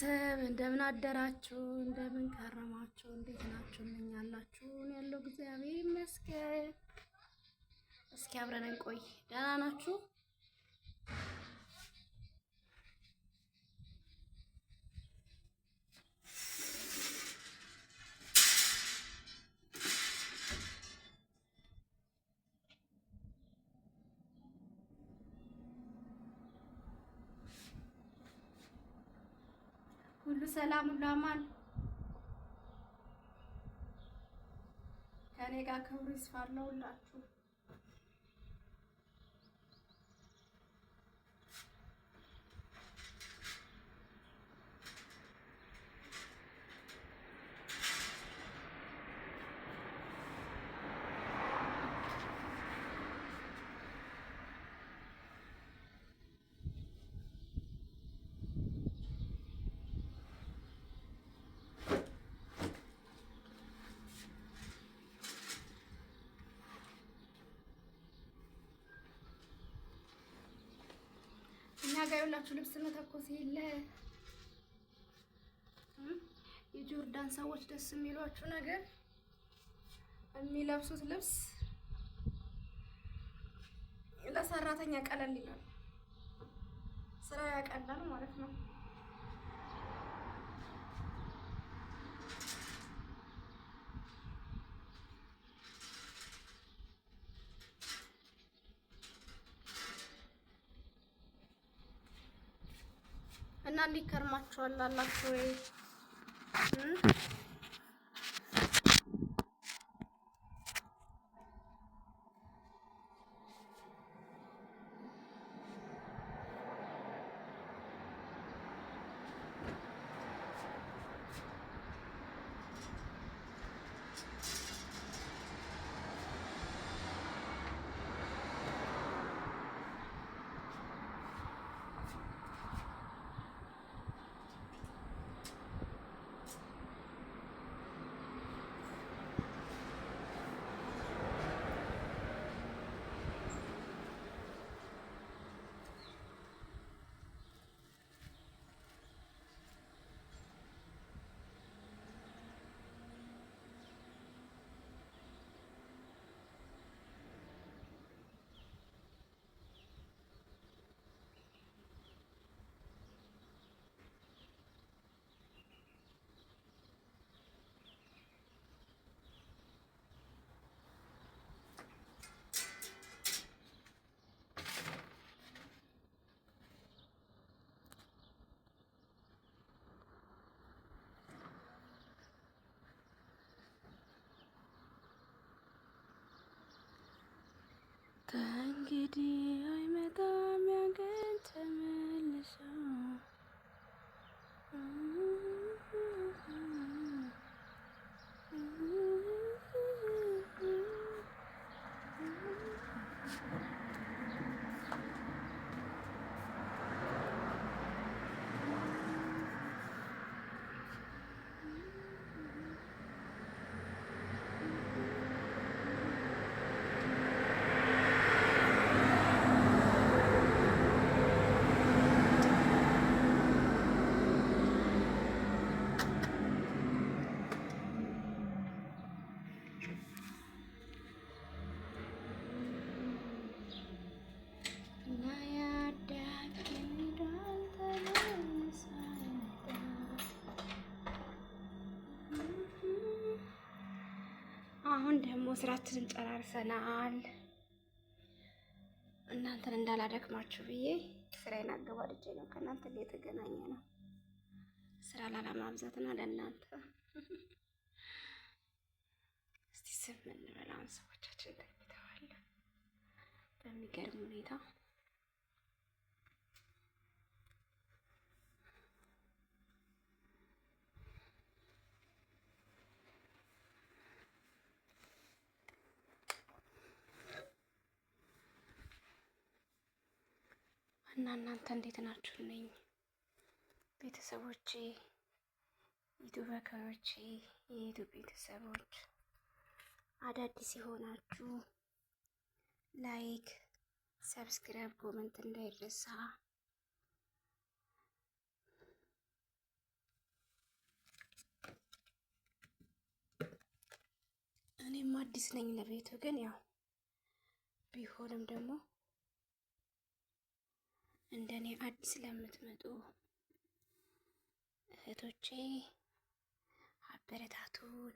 ቤተሰብ እንደምን አደራችሁ? እንደምን ከረማችሁ? እንዴት ናችሁ? እመኛላችሁ ያለው እግዚአብሔር ይመስገን። እስኪ አብረን እንቆይ። ደህና ናችሁ? ሁሉ ሰላም፣ ሁሉ አማን ከእኔ ጋር ክብሩ ይስፋ ሁላችሁ። እኛ ጋር የሁላችሁ ልብስ መተኮስ የለ። የጆርዳን ሰዎች ደስ የሚሏችሁ ነገር የሚለብሱት ልብስ ለሰራተኛ ቀለል ይላል፣ ስራ ያቀላል ማለት ነው። እና እንዲህ ከርማችኋል አላችሁ ወይ? ከእንግዲህ አይመጣም ያን ቀን ተመልሶ። አሁን ደግሞ ስራችንን ጨራርሰናል። እናንተን እንዳላደክማችሁ ብዬ ስራዬን አገባድጄ ነው ከእናንተ ጋር የተገናኘ ነው። ስራ ላለማብዛትና ለእናንተ እስቲ ስም እንበል። አሁን ሰዎቻችን ተኝተዋል በሚገርም ሁኔታ። እና እናንተ እንዴት ናችሁ? ነኝ ቤተሰቦቼ፣ ዩቱበሮቼ፣ የዩቱብ ቤተሰቦች አዳዲስ የሆናችሁ like፣ subscribe፣ comment እንዳይረሳ። እኔም አዲስ ነኝ ለቤቱ፣ ግን ያው ቢሆንም ደግሞ እንደኔ አዲስ ለምትመጡ እህቶቼ አበረታቱን።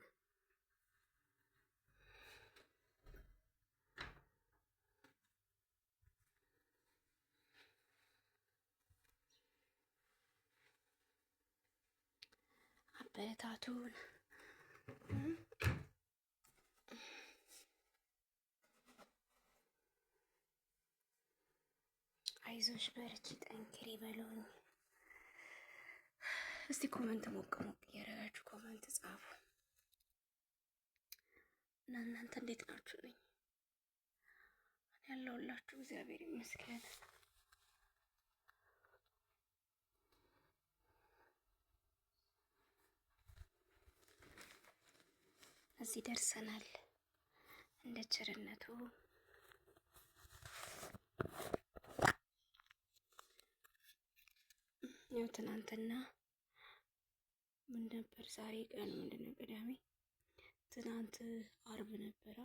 አበረታቱን። አይዞሽ በርቺ፣ ጠንክሪ በሉኝ። እስቲ comment ሞቅ ሞቅ እያደረጋችሁ comment ጻፉ እና እናንተ እንዴት ናችሁ? ነኝ ያለሁላችሁ እግዚአብሔር ይመስገን። እዚህ ደርሰናል እንደ ቸርነቱ። ያው ትናንትና ምን ነበር? ዛሬ ቀኑ ምንድን ነው? ቅዳሜ። ትናንት አርብ ነበረ።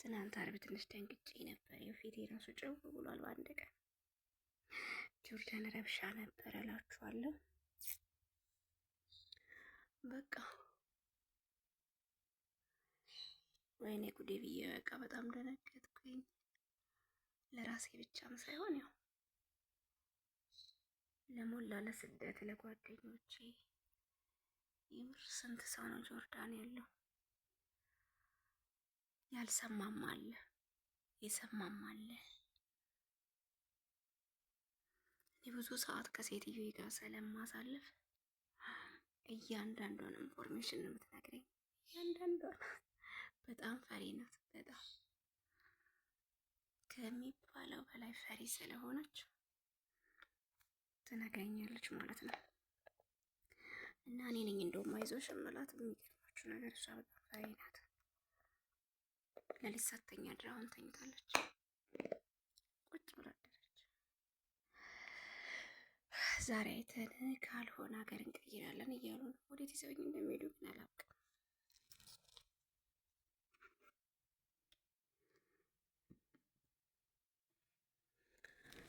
ትናንት አርብ ትንሽ ደንግጬ ነበር። የፊቴ ራሱ ጭው ብሏል። በአንድ ቀን ጆርዳን ረብሻ ነበር እላችኋለሁ። በቃ ወይኔ ጉዴ ብዬ በቃ በጣም ደነገጥኩኝ። ለራሴ ብቻም ሳይሆን ያው ለሞላ ለስደት ለጓደኞቼ የምር ስንት ሰው ነው ጆርዳን ያለው? ያልሰማም አለ የሰማም አለ። እኔ ብዙ ሰዓት ከሴትዮ ጋር ስለማሳልፍ እያንዳንዷን information ነው የምትነግረኝ። እያንዳንዷን በጣም ፈሪ ናት። በጣም ከሚባለው በላይ ፈሪ ስለሆነች ትነግረኛለች ማለት ነው። እና እኔ ነኝ እንደውም አይዞሽ እምላት። የሚገርማችሁ ነገር እሷ በጣም ፈሪ ናት። ለሊት ሳትተኛ አድራ አሁን ተኝታለች። ቁጭ ብላ አደረች። ዛሬ አይተን ካልሆነ ሀገር እንቀይራለን እያሉ ነው። ወዴት ይዘውኝ እንደሚሄዱ ግን አላውቅም።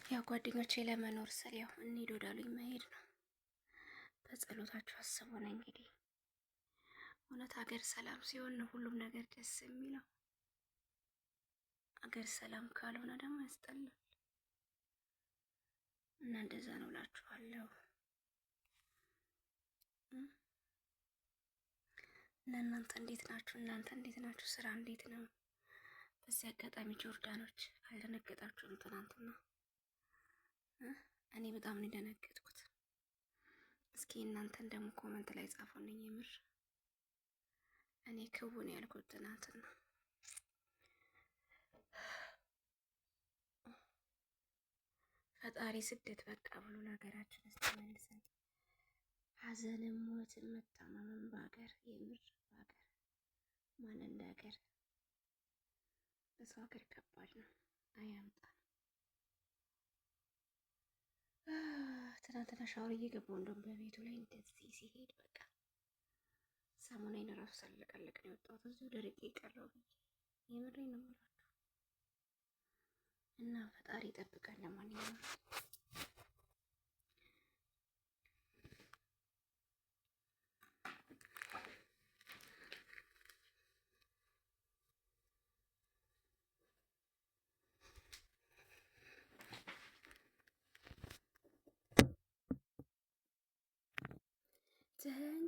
ያው ጓደኞቼ ለመኖር ስል ያው እንሂድ ወዳሉኝ መሄድ ነው። በጸሎታችሁ አስቡን። እንግዲህ እውነት ሀገር ሰላም ሲሆን ነው ሁሉም ነገር ደስ የሚለው። ሀገር ሰላም ካልሆነ ደግሞ ያስጠላል። እና እንደዛ ነው እላችኋለሁ። እና እናንተ እንዴት ናችሁ? እናንተ እንዴት ናችሁ? ስራ እንዴት ነው? በዚህ አጋጣሚ ጆርዳኖች አልደነገጣችሁም? ትናንትና እኔ በጣም ነው የደነገጥኩት። እስኪ እናንተን ደግሞ comment ላይ ጻፉልኝ። የምር እኔ ክውን ያልኩት ትናንትና። ፈጣሪ ስደት በቃ ብሎ ለሀገራችን እስቲ መልሰን። ሀዘንም ሞትም መታመምም በሀገር የምር በሀገር ማን እንደ ሀገር በሰው ሀገር ከባድ ነው። አያምጣ። ትናንትና ሻወር እየገባሁ እንደውም በቤቱ ላይ እንደዚህ ሲሄድ በቃ ሳሙናዬን እራሱ ሳለቀልቅ ነው የወጣሁት። እዚሁ ደርቄ የቀረው ብዬ የምሬን ነው የምላችሁ። እና ፈጣሪ ይጠብቃል። ለማንኛውም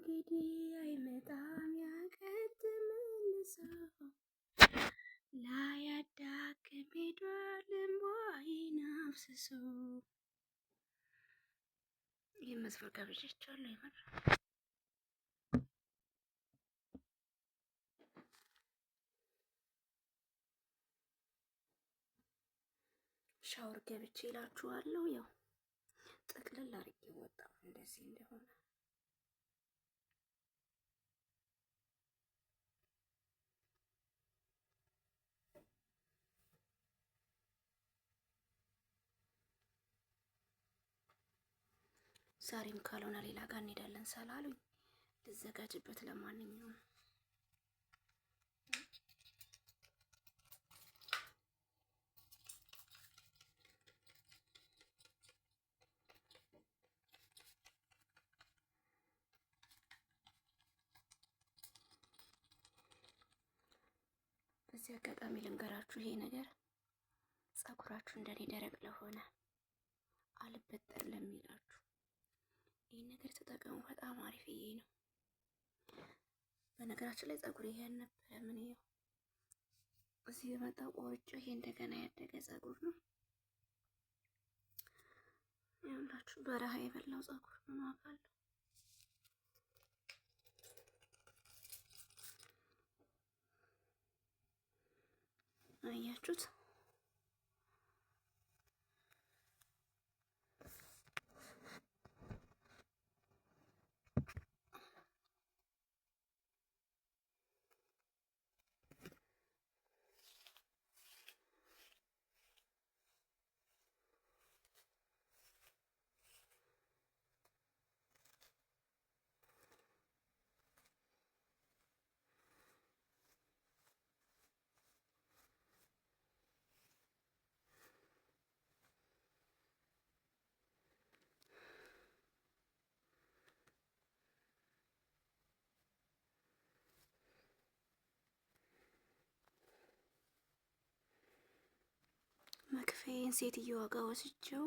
እንግዲህ አይመጣም ያቀት መልሶ ላያዳግም ሄዷል እምቧይን አፍስሶ። ይህ መዝሙር ጋብዣቸዋለሁ። የምር ሻወር ገብቼ እላችኋለሁ። ያው ጠቅልል አድርጌ ወጣሁ እንደዚህ እንደሆነ። ዛሬም ካልሆነ ሌላ ጋር እንሄዳለን ስላሉኝ ልዘጋጅበት። ለማንኛውም በዚህ አጋጣሚ ልንገራችሁ፣ ይሄ ነገር ጸጉራችሁ እንደኔ ደረቅ ለሆነ አልበጠር ለሚላችሁ ይህን ነገር ተጠቀሙ። በጣም አሪፍዬ ነው። በነገራችን ላይ ጸጉር ይሄ ነበረ ምን ይኸው እዚህ የመጣው ቆርጬ ይሄ እንደገና ያደገ ጸጉር ነው። ይኸውላችሁ በረሃ የበላው ጸጉር ምን ዋጋ አለው? አያችሁት? መክፈዬን ሴትየዋ ጋር ወስጄው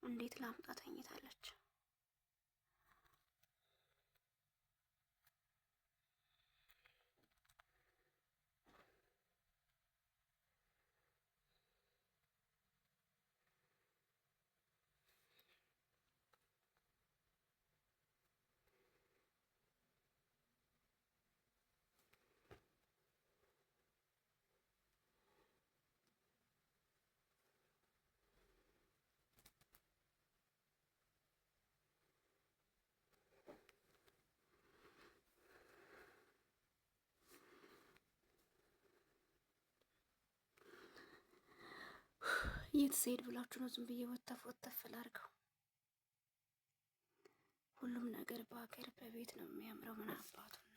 እንዴት ላምጣ ተኝታለች። የት ስሄድ ብላችሁ ነው? ዝም ብዬ ወተፍ ወተፍ ላድርገው። ሁሉም ነገር በሀገር በቤት ነው የሚያምረው። ምን አባቱና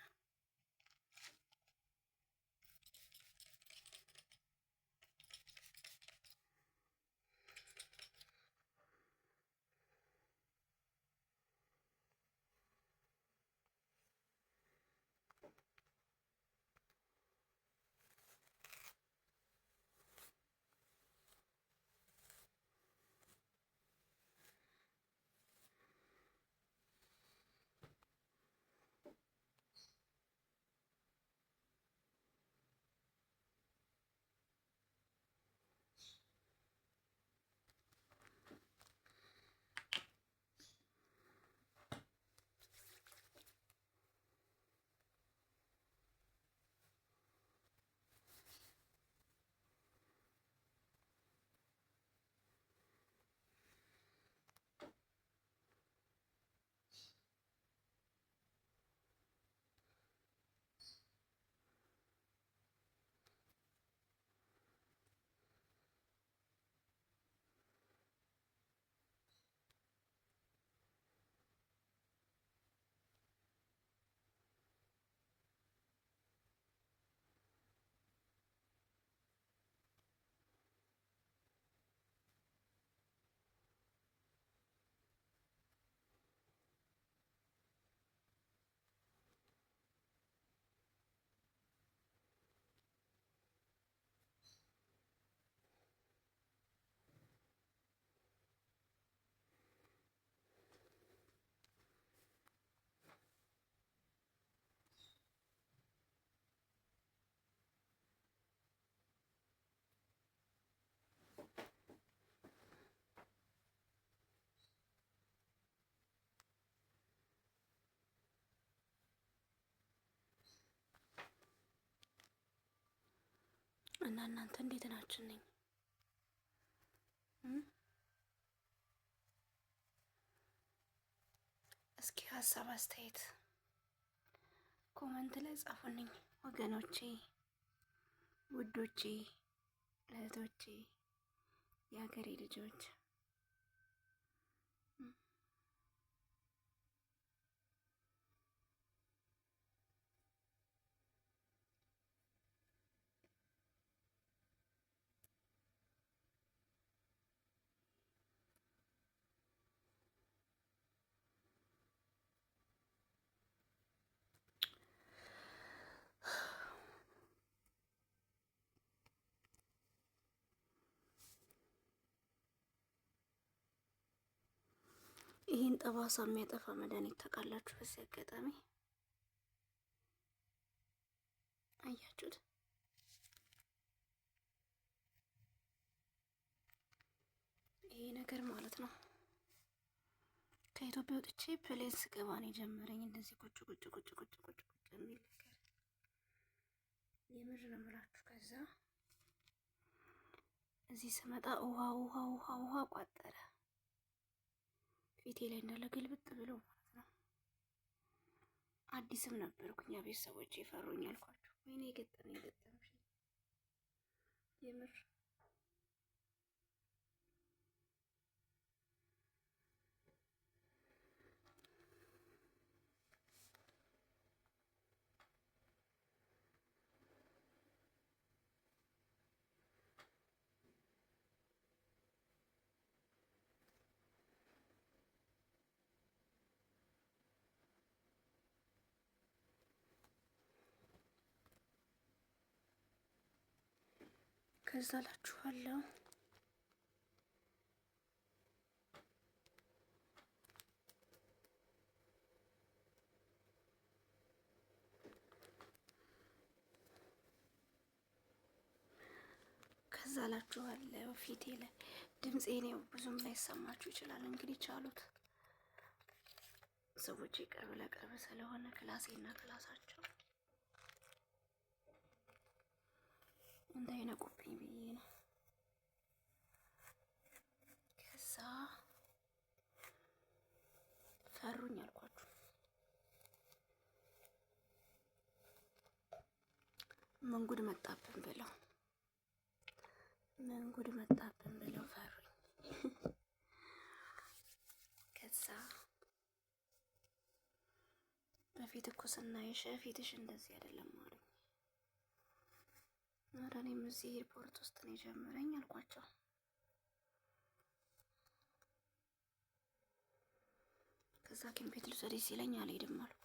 እና እናንተ እንዴት ናችሁ? ነኝ እስኪ ሀሳብ አስተያየት comment ላይ ጻፉልኝ ወገኖቼ፣ ውዶቼ፣ እህቶቼ፣ የሀገሬ ልጆች። ይህን ጠባሳ የሚያጠፋ መድኃኒት ታውቃላችሁ? በዚህ አጋጣሚ አያችሁት? ይሄ ነገር ማለት ነው። ከኢትዮጵያ ወጥቼ plane ስገባ ነው የጀመረኝ እንደዚህ ቁጭ ቁጭ ቁጭ ቁጭ ቁጭ ቁጭ የሚል ነገር የምር ነው የምላችሁ። ከዛ እዚህ ስመጣ ውሃ ውሃ ውሃ ውሃ ቋጠረ ፊቴ ላይ እንዳለ ግልብጥ ብሎ ማለት ነው። አዲስም ነበርኩኝ። ቤተሰቦች የፈሩኝ አልኳችሁ። ወይኔ የገጠመኝ ገጠመሽ የምር ከዛ ላችኋለሁ። ከዛ ላችኋለሁ ፊቴ ላይ ድምፄ እኔ ብዙም ላይሰማችሁ ይችላል። እንግዲህ ቻሉት ሰዎች ቅርብ ለቅርብ ስለሆነ ክላሴና ክላሳቸው እንዳይነቁብኝ ብዬ ነው። ከዛ ፈሩኝ አልኳችሁ። ምን ጉድ መጣብን ብለው ምን ጉድ መጣብን ብለው ፈሩኝ። ከዛ በፊት እኮ ስናይሽ ፊትሽ እንደዚህ አይደለም አሉኝ። ኧረ እኔም እዚህ ኤርፖርት ውስጥ ነው የጀመረኝ አልኳቸው። ከዛ ሐኪም ቤት ልውሰድሽ ሲለኝ አልሄድም አልኩ።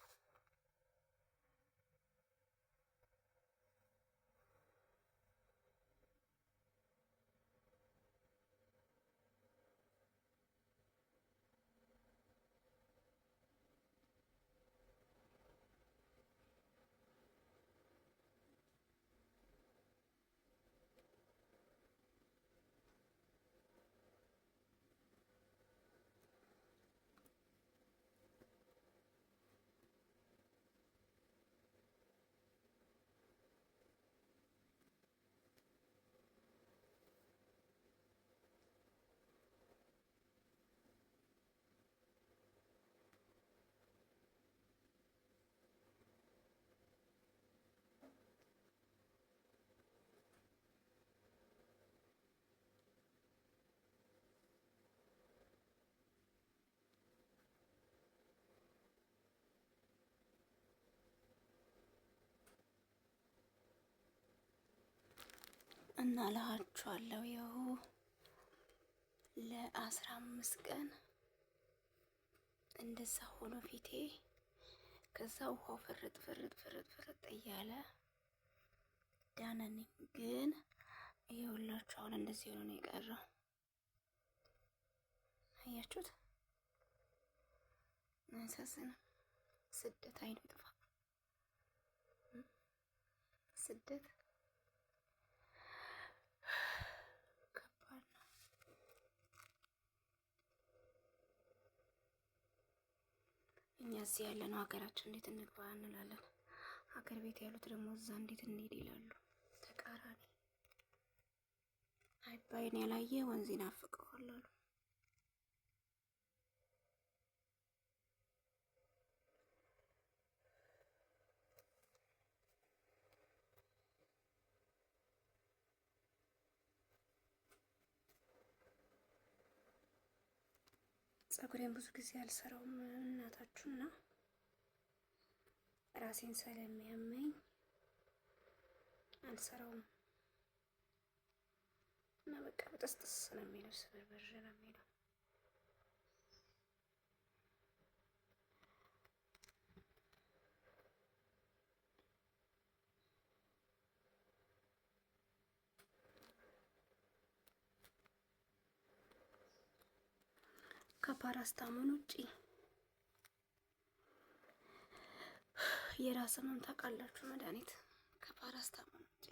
እና እላችኋለሁ ይኸው ለ15 ቀን እንደዛ ሆኖ ፊቴ። ከዛ ውሃው ፍርጥ ፍርጥ ፍርጥ ፍርጥ እያለ ዳነኝ። ግን ይኸውላችሁ አሁን እንደዚህ ሆኖ ነው የቀረው። አያችሁት? አያሳዝንም? ስደት አይኑ ጥፋ ስደት ከባድ ነው። እኛ እዚህ ያለነው ሀገራችን እንዴት እንግባ እንላለን። ሀገር ቤት ያሉት ደግሞ እዛ እንዴት እንሂድ ይላሉ። ተቃራኒ። አባይን ያላየ ወንዝ ይናፍቀዋል አሉ። ፀጉሬን ብዙ ጊዜ አልሰራውም እናታችሁና ራሴን ስለሚያመኝ አልሰራውም እና በቃ በጥስጥስ ነው የሚለው፣ ስብርብር ነው የሚለው። ከፓራስታሞን ውጪ የራስ ህመም ታውቃላችሁ መድኃኒት ከፓራስታሞን ውጪ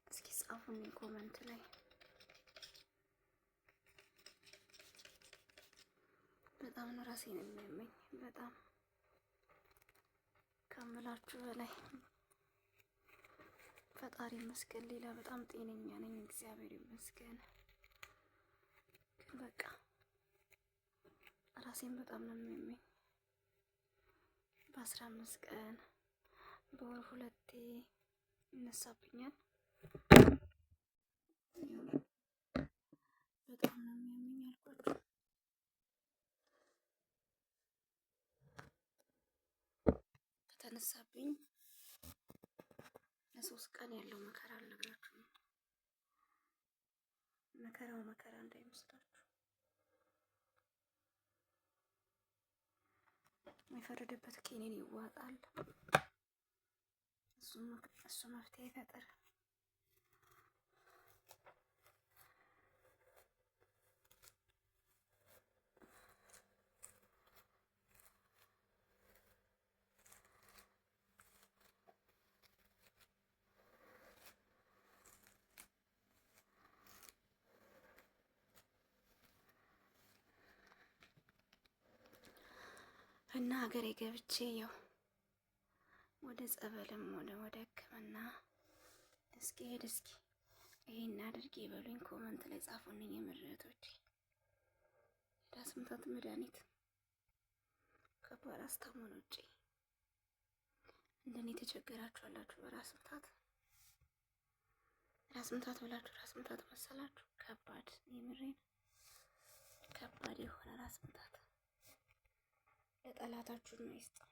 እስኪ ጻፉልኝ comment ላይ። በጣም ነው ራሴን የሚያመኝ፣ በጣም ከምላችሁ በላይ። ፈጣሪ ይመስገን፣ ሌላ በጣም ጤነኛ ነኝ፣ እግዚአብሔር ይመስገን። ግን በቃ ራሴን በጣም ነው የሚያመኝ። በ15 ቀን በወር ሁለቴ ይነሳብኛል። በጣም ነው የሚያመኝ አልኳችሁ። ከተነሳብኝ ለ3 ቀን ያለው መከራ አልነግራችሁም። መከራው መከራ እንዳይመስላችሁ። የፈረደበት ኬኔን ይዋጣል። እሱ መፍትሄ ይፈጥር። እና ሀገሬ ገብቼ ያው ወደ ጸበልም ሆነ ወደ ሕክምና እስኪ ሄድ እስኪ ይሄን አድርጌ በሉኝ፣ comment ላይ ጻፉልኝ። የምረቶች ራስ ምታት መድኃኒት ከፓራስታሞል ውጪ እንደኔ የተቸገራችሁ አላችሁ? በራስ ምታት ራስ ምታት ብላችሁ ራስ ምታት መሰላችሁ? ከባድ የምሬን ከባድ የሆነ ራስ ምታት ለጠላታችሁ ነው ይስጠው።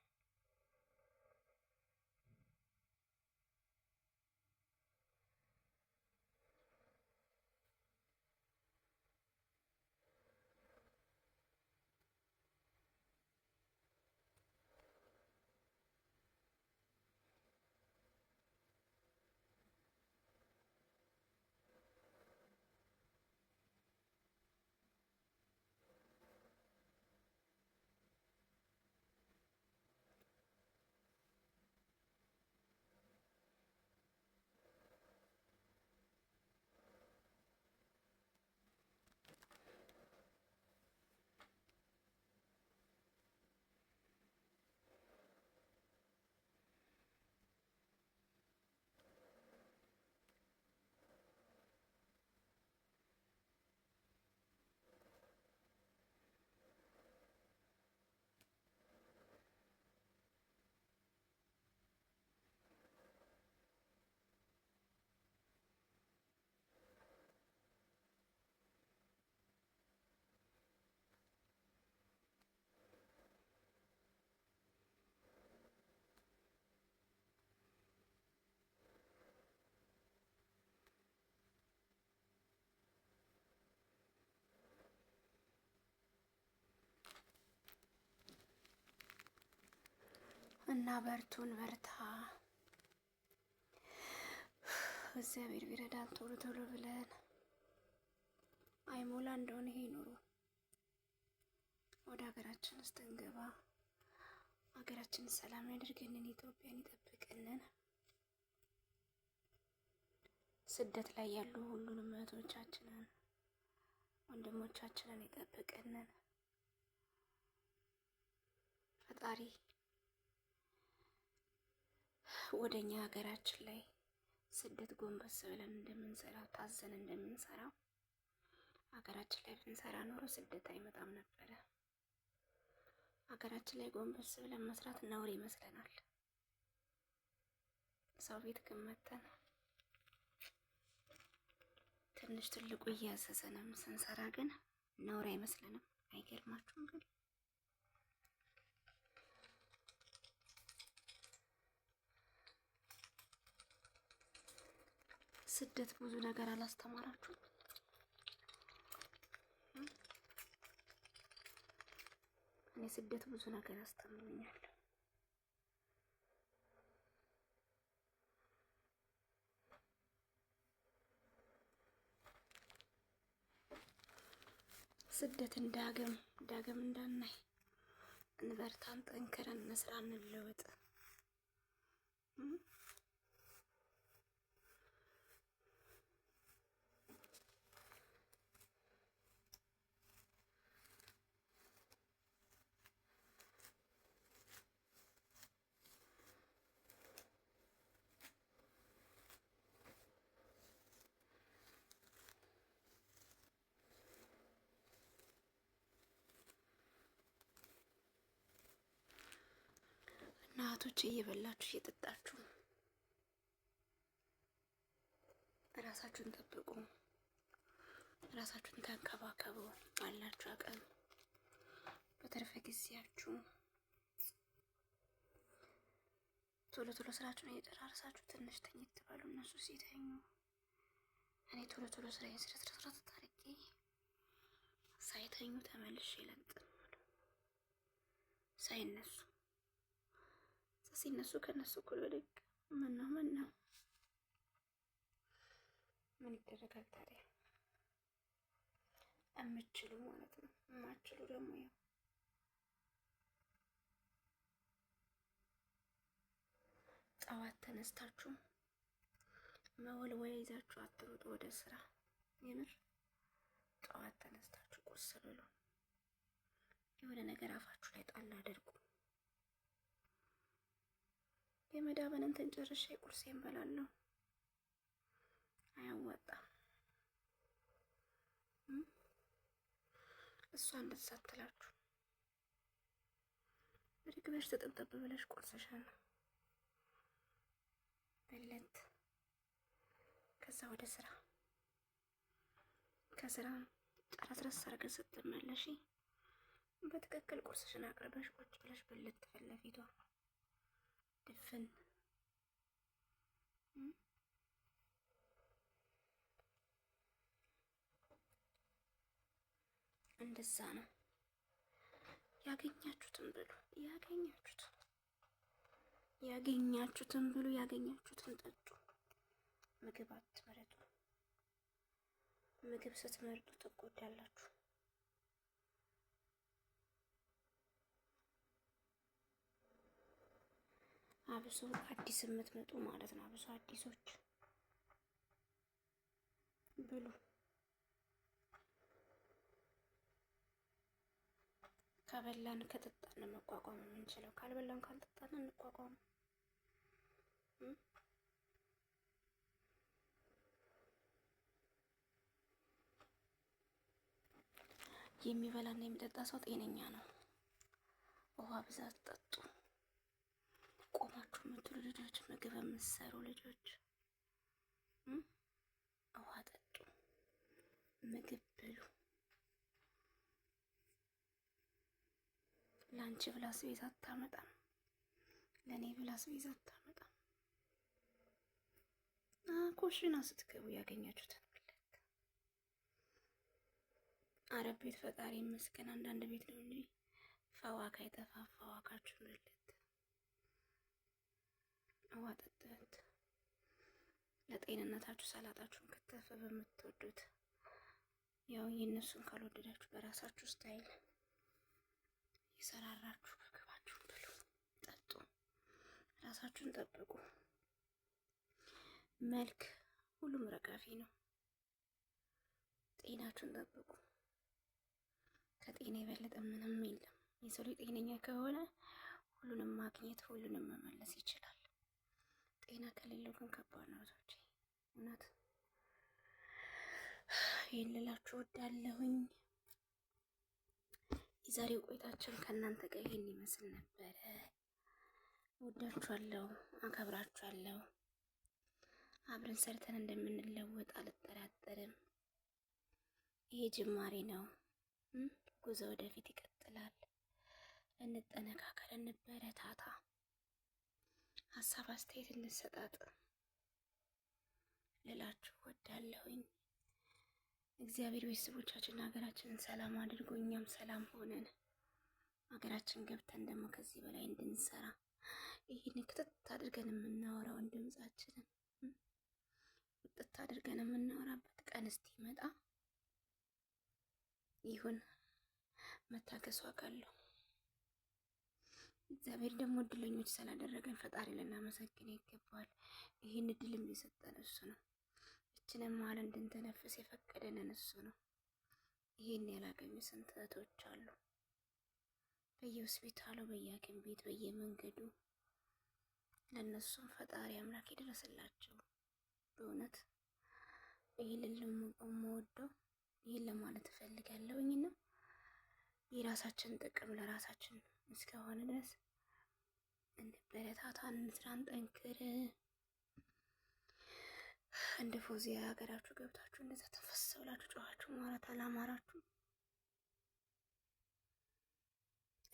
እና በርቱን፣ በርታ። እግዚአብሔር ቢረዳን ቶሎ ቶሎ ብለን አይሞላ እንደሆነ ይሄ ኑሮ ወደ ሀገራችን ውስጥ እንገባ። ሀገራችን ሰላም ያደርግልን፣ ኢትዮጵያን ይጠብቅልን። ስደት ላይ ያሉ ሁሉንም እህቶቻችንን ወንድሞቻችንን ይጠብቅልን ፈጣሪ። ወደኛ ሀገራችን ላይ ስደት ጎንበስ ብለን እንደምንሰራው ታዘን እንደምንሰራው ሀገራችን ላይ ብንሰራ ኖሮ ስደት አይመጣም ነበረ። ሀገራችን ላይ ጎንበስ ብለን መስራት ነውር ይመስለናል። ሰው ቤት ግን መተን ትንሽ ትልቁ እያዘዘንም ስንሰራ ግን ነውር አይመስለንም። አይገርማችሁም ግን? ስደት ብዙ ነገር አላስተማራችሁም? እኔ ስደት ብዙ ነገር አስተምሮኛል። ስደትን ዳግም ዳግም እንዳናይ እንበርታን፣ ጠንክረን እንስራ፣ እንለወጥ። እናቶች እየበላችሁ እየጠጣችሁ ራሳችሁን ጠብቁ፣ ራሳችሁን ተንከባከቡ። ባላችሁ አቅም በተረፈ ጊዜያችሁ ቶሎ ቶሎ ስራችሁን እየጨራረሳችሁ ትንሽ ተኝት ትበሉ። እነሱ ሲተኙ እኔ ቶሎ ቶሎ ስራዬን ስረስረስረት አድርጌ ሳይተኙ ተመልሼ ለጥ ሳይነሱ ሲነሱ ከነሱ እኩል ብድግ። ምነው ምነው ምን ይደረጋል ታዲያ? የምችሉ ማለት ነው። የማችሉ ደግሞ ያው ጠዋት ተነስታችሁ መወልወያ ይዛችሁ አትሩጡ ወደ ስራ። የምር ጠዋት ተነስታችሁ ቁርስ ብሉ። የሆነ ነገር አፋችሁ ላይ ጣል አድርጉ። የመዳበን እንትን ጨርሼ ቁርሴን እበላለሁ። አያዋጣም። እሷ እንደዛ አትላችሁ። ብድግ ብለሽ ተጠብጠብ ብለሽ ቁርስሽን በለት፣ ከዛ ወደ ስራ፣ ከስራ ጨረስረስ አድርገሽ ስትመለሺ በትክክል ቁርስሽን አቅርበሽ ቁጭ ብለሽ በለት ፊት ለፊቷ ድፍን። እንደዛ ነው። ያገኛችሁትን ብሉ፣ ያገኛችሁትን ያገኛችሁትን ብሉ፣ ያገኛችሁትን ጠጡ። ምግብ አትምረጡ። ምግብ ስትመርጡ ትጎዳላችሁ። አብሶ አዲስ የምትመጡ ማለት ነው። አብሶ አዲሶች ብሉ። ከበላን ከጠጣን መቋቋም የምንችለው፣ ካልበላን ካልጠጣን እንቋቋም። የሚበላና የሚጠጣ ሰው ጤነኛ ነው። ውሃ ብዛት ጠጡ። ቆማችሁ የምትሉ ልጆች፣ ምግብ የምትሰሩ ልጆች ውሃ ጠጡ፣ ምግብ ብሉ። ለአንቺ ብላ አስቤዛ አታመጣም፣ ለእኔ ብላ አስቤዛ አታመጣም። ኩሽና ስትገቡ ያገኛችሁትን ብለት። አረብ ቤት ፈጣሪ ይመስገን አንዳንድ ቤት ነው እንጂ ፈዋካ አይጠፋ። ፈዋካችሁን ብለት፣ ውሃ ጠጥት፣ ለጤንነታችሁ ሰላጣችሁን ከተፍ በምትወዱት፣ ያው የእነሱን ካልወደዳችሁ በራሳችሁ style የሰራራችሁ ምግባችሁን ብሉ፣ ጠጡ፣ ራሳችሁን ጠብቁ። መልክ ሁሉም ረጋፊ ነው። ጤናችሁን ጠብቁ። ከጤና የበለጠ ምንም የለም። የሰው ልጅ ጤነኛ ከሆነ ሁሉንም ማግኘት ሁሉንም መመለስ ይችላል። ጤና ከሌለው ግን ከባድ ነው። እህቶቼ እውነት ይህን ልላችሁ እወዳለሁኝ። የዛሬው ቆይታችን ከእናንተ ጋር ይህን ይመስል ነበረ። ወዳችኋለሁ፣ አከብራችኋለሁ። አብረን ሰርተን እንደምንለወጥ አልጠራጠርም። ይሄ ጅማሬ ነው። ጉዞ ወደፊት ይቀጥላል። እንጠነካከል፣ እንበረታታ፣ ሀሳብ አስተያየት እንሰጣጥ ልላችሁ ወዳለሁኝ። እግዚአብሔር ቤተሰቦቻችን ሀገራችንን ሰላም አድርጎ እኛም ሰላም ሆነን ሀገራችን ገብተን ደግሞ ከዚህ በላይ እንድንሰራ ይህን ክትት አድርገን የምናወራውን ድምጻችንን ውጥት አድርገን የምናወራበት ቀን እስኪመጣ ይሁን። መታገስ ዋጋ አለው። እግዚአብሔር ደግሞ እድለኞች ስላደረገን ፈጣሪ ልናመሰግን ይገባል። ይህን እድልም የሰጠን እሱ ነው። እችንም መሀል እንድንተነፍስ የፈቀደንን እሱ ነው። ይህን ያላገኙ ስንት እህቶች አሉ በየሆስፒታሉ፣ በየሐኪም ቤት፣ በየመንገዱ። ለእነሱም ፈጣሪ አምላክ ይድረስላቸው። በእውነት ይህንን የምወደው ይህን ለማለት እፈልጋለሁኝ እና የራሳችን ጥቅም ለራሳችን እስከሆነ ድረስ እንበረታታ፣ እንስራ፣ እንጠንክር። እንደ ፎዚያ ሀገራችሁ ገብታችሁ እንደዛ ተፈስ ብላችሁ ጨዋችሁ ማለት አላማራችሁ።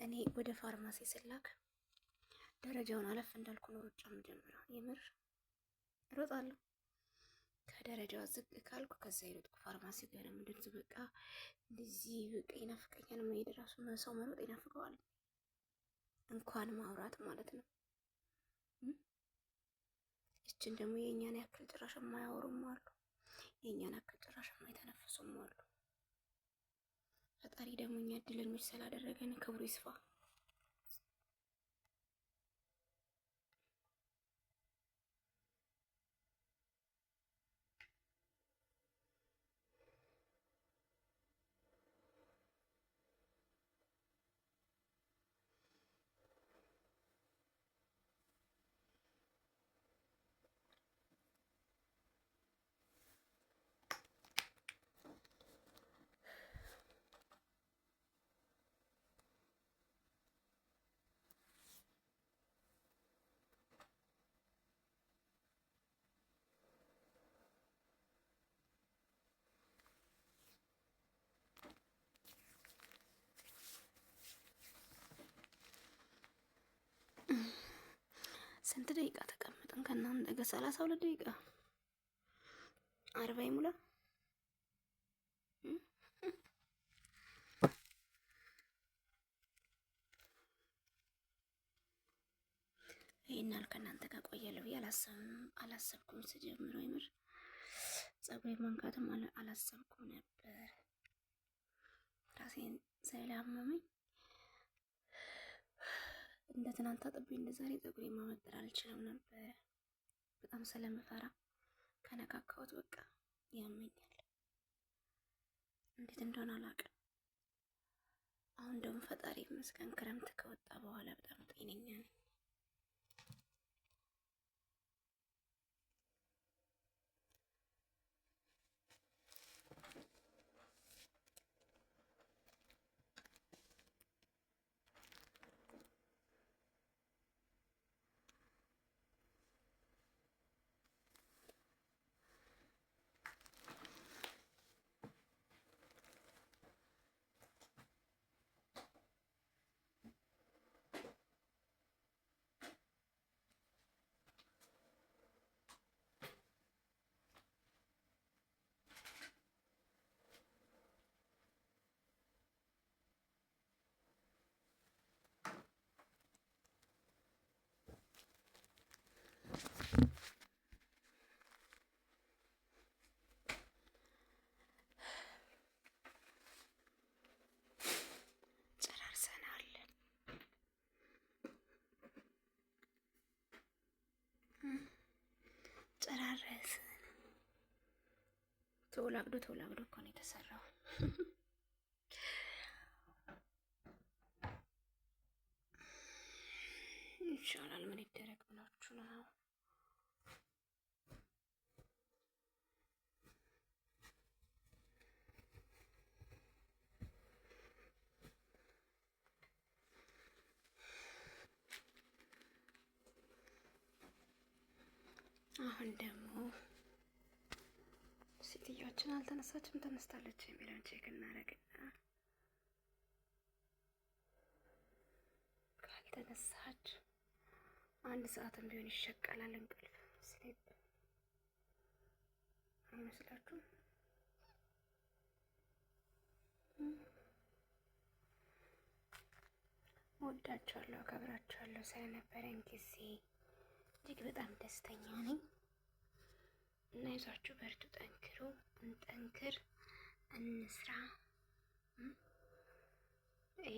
እኔ ወደ ፋርማሲ ስላክ ደረጃውን አለፍ እንዳልኩ ነው ሩጫ የምጀምረው። የምር እሮጣለሁ። ከደረጃዋ ዝቅ ካልኩ ከዛ ይሮጥኩ ፋርማሲ ጋር ነው የምደርሰው። በቃ እንደዚህ በቃ ይናፍቀኛል መሄድ ራሱ። ሰው መሮጥ ይናፍቀዋል፣ እንኳን ማውራት ማለት ነው። እችን ደግሞ የእኛን ያክል ጭራሽ የማያወሩም አሉ፣ የእኛን ያክል ጭራሽ የማይተነፍሱም አሉ። ፈጣሪ ደግሞ እኛ እድለኞች ስላደረገን ክብሩ ይስፋ። ስንት ደቂቃ ተቀመጥን ከእናንተ ጋር? 32 ደቂቃ 40 ይሙላ። ይህን ያህል ከእናንተ ጋር ቆያለሁ ብዬ አላሰብኩም። ስጀምረው የምር ፀጉሬ መንካትም አላሰብኩም ነበር። ራሴን ስላመመኝ እንደ ትናንት አጥቤ እንደ ዛሬ ፀጉሬ ማበጠር አልችልም ነበረ። በጣም ስለምፈራ ከነካካሁት በቃ ያመኛል። እንዴት እንደሆነ አላውቅም። አሁን ደግሞ ፈጣሪ ይመስገን ክረምት ከወጣ በኋላ በጣም ጤነኛ ነኝ። ጨራርሰናል። ጨራረስን። ተወላግዶ ተወላግዶ እኮ ነው የተሰራው። ይሻላል። ምን ይደረግ ብላችሁ ነው? አሁን ደግሞ ሴትዮችን አልተነሳችም ተነስታለች የሚለውን check እናደርግና ካልተነሳች አንድ ሰዓትም ቢሆን ይሸቀላል እንቅልፍ። sleep አይመስላችሁም? ወዳችኋለሁ፣ አከብራችኋለሁ። ስለነበረን ጊዜ እጅግ በጣም ደስተኛ ነኝ እና ይዟችሁ በርቱ፣ ጠንክሩ፣ እንጠንክር፣ እንስራ።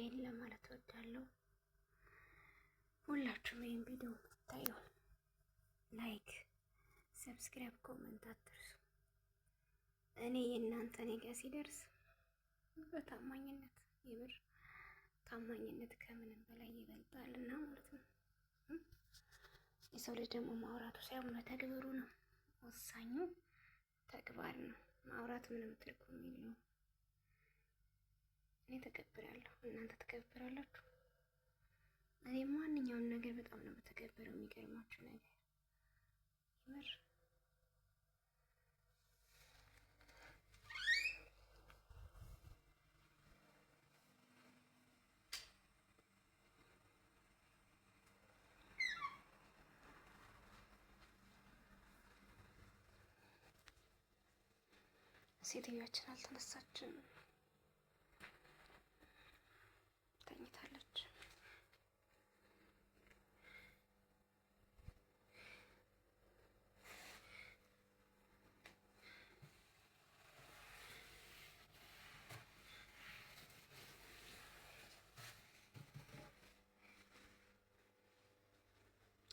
ይሄን ለማለት እወዳለሁ። ሁላችሁም ይህን ቪዲዮ የምታዩ like፣ subscribe፣ comment አትርሱ። እኔ የእናንተ እኔ ጋ ሲደርስ በታማኝነት የምር ታማኝነት ከምንም በላይ ይበልጣል እና ማለት ነው። የሰው ልጅ ደግሞ ማውራቱ ሳይሆን መተግበሩ ነው ወሳኙ ተግባር ነው። ማውራት ምንም ትርጉም የለውም። እኔ ተገብራለሁ፣ እናንተ ትገብራላችሁ። እኔ ማንኛውን ነገር በጣም ነው የምተገብረው። የሚገርማችሁ ነገር የምር ሴትዮዋችን አልተነሳችም፣ ተኝታለች።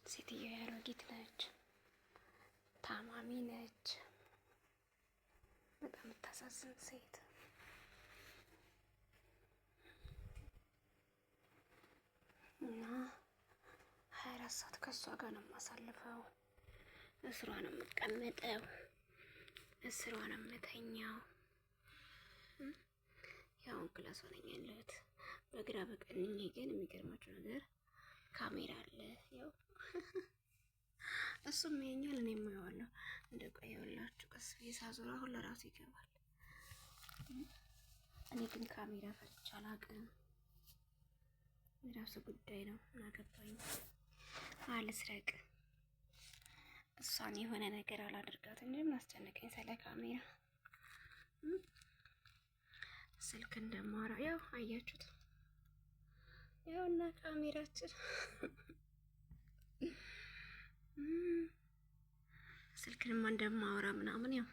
ሴትዮዋ ያሮጊት ነች፣ ታማሚ ነች። በጣም የምታሳዝን ሴት። እና 24 ሰዓት ከእሷ ጋር ነው የማሳልፈው። እስሯ ነው የምቀመጠው፣ እስሯ ነው የምተኛው። ያው class ነኝ ያለሁት። በግራ በቀኝ ግን የሚገርማችሁ ነገር ካሜራ አለ። ያው እሱም ይኸኛል እኔም አየዋለሁ። እንደ ቆየሁላችሁ ቀስ ብዬ ሳዞር አሁን ለራሱ ይገባል። እኔ ግን ካሜራ ፈርቼ አላውቅም። የራሱ ጉዳይ ነው። ምን አገባኝ። አልስረቅ፣ እሷን የሆነ ነገር አላደርጋት እንጂ ምን አስጨነቀኝ ስለ ካሜራ። ስልክ እንደማወራ ያው አያችሁት። ያው እና ካሜራችን ስልክንማ እንደማወራ ምናምን ያው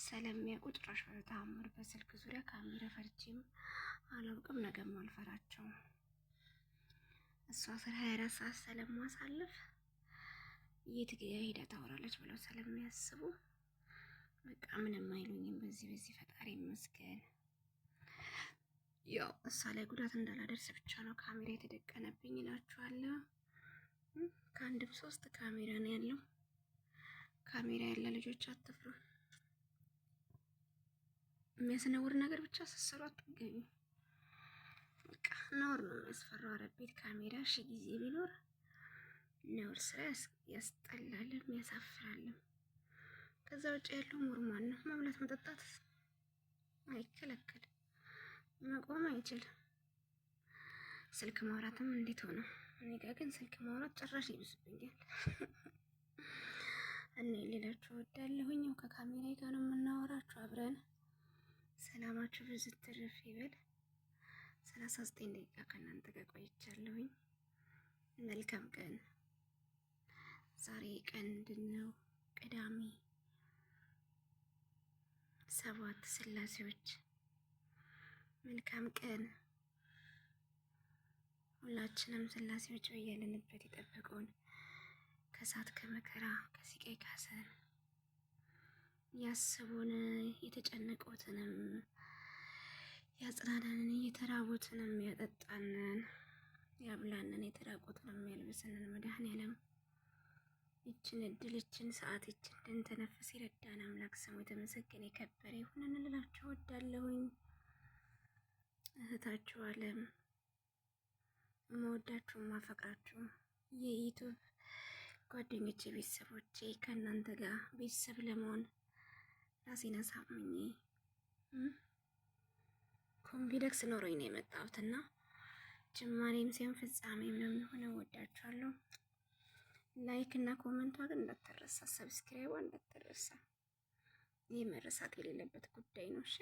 ስለሚያውቁ ጭራሽ በተአምር በስልክ ዙሪያ ካሜራ ፈርቼም አላውቅም። ነገም አልፈራቸውም። እሷ ስራ 24 ሰዓት ስለማሳልፍ የት ሄዳ ታወራለች ብለው ስለሚያስቡ በቃ ምንም አይሉኝም። በዚህ በዚህ ፈጣሪ ይመስገን። ያው እሷ ላይ ጉዳት እንዳላደርስ ብቻ ነው ካሜራ የተደቀነብኝ እላችኋለሁ። ከአንድም ሶስት ካሜራ ነው ያለው። ካሜራ ያለ ልጆች አትፍሩ። የሚያስነውር ነገር ብቻ ስትሰሩ አትገኙ። በቃ ነውር ነው የሚያስፈራው። ኧረ ቤት ካሜራ ሺ ጊዜ ቢኖር ነውር ስራ ያስጠላልም ያሳፍራልም። ከዛ ውጭ ያለው normal ነው። መብላት መጠጣት አይከለከልም፣ መቆም አይችልም። ስልክ ማውራትም እንዴት ሆነ? እኔ ጋ ግን ስልክ ማውራት ጭራሽ ይብስብኛል። እኔ ሌላችሁ ወዳለሁኝ ከካሜራ ጋር ነው የምናወራችሁ አብረን። ሰላማችሁ ብዙ ትርፍ ይበል። 39 ደቂቃ ከእናንተ ጋር ቆይቻለሁኝ። መልካም ቀን። ዛሬ ቀን ምንድን ነው? ቅዳሜ ሰባት ስላሴዎች። መልካም ቀን። ሁላችንም ስላሴዎች በያለንበት ይጠብቁን፣ ከእሳት ከመከራ ከስቃይ ካሰር ያስቡን፣ የተጨነቁትንም ያጽናናንን፣ የተራቡትንም ያጠጣንን፣ ያብላንን፣ የተራቁትንም ያልብስንን መድኃኔዓለም ይችን እድል ይችን ሰዓት ይችን እንድንተነፍስ ይረዳን አምላክ ስሙ የተመሰገነ የከበረ ይሁን እንላችሁ እወዳለሁኝ። እህታችሁ አለም የምወዳችሁ ማፈቅራችሁ የ YouTube ጓደኞቼ፣ ቤተሰቦቼ ከእናንተ ጋር ቤተሰብ ለመሆን ራሴን አሳምኜ confidence ኖሮኝ ነው የመጣሁትና ጅማሬም ሲሆን ፍጻሜም ነው የሚሆነው። ወዳችኋለሁ። like እና comment ቷ ግን እንዳትረሳ፣ subscribe ቧ እንዳትረሳ። ይህ መረሳት የሌለበት ጉዳይ ነው። እሺ።